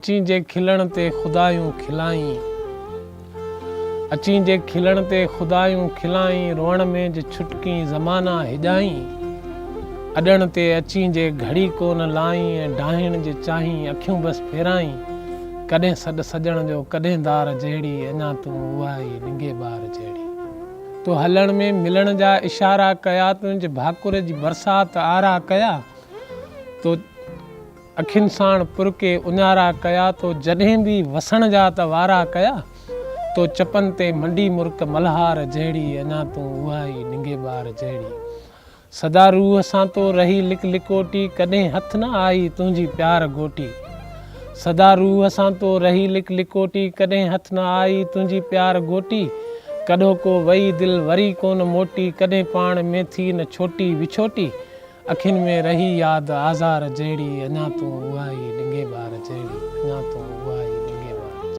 اچين جي کلڻ تي خدايون کلائين. اچين جي کلڻ تي خدايون کلائين روئڻ ۾ جي ڇٽڪين زمانا هڄائين. اڏڻ تي اچين جي گهڙي ڪونه لائين ۽ ڊاهڻ جي چاهين اکيون بس ڦيرائين. ڪڏهن سڏ سڄڻ جو ڪڏهن دار جهڙي اڃا تون اها ئي ڏنگي ٻار جهڙي. تو هلڻ ۾ ملڻ جا اشارا ڪيا تنهنجي ڀاڪر جي برسات آرا ڪيا تو. اکين ساڻ پرڪي اڃارا ڪيا تو جڏهن به وسڻ جا ته وارا ڪيا تو چپن تي منڊي مرڪ ملهار جهڙي اڃا تون اها ئي ڏنگي ٻار جهڙي سدا روح سان تو رهي لڪ لڪوٽي ڪڏهن هٿ نه آئي تنهنجي پيار گهوٽي سدا روح سان تو رهي لڪ لڪوٽي ڪڏهن هٿ نه آئي تنهنجي پيار گهوٽي ڪڏهوڪو وئي دل وري ڪونه موٽي ڪڏهن پاڻ ۾ ٿي نه ڇوٽي وڇوٽي اکين ۾ رهي ياد آزار جهڙي اڃا تون اها ئي ڏنگي ٻار جهڙي.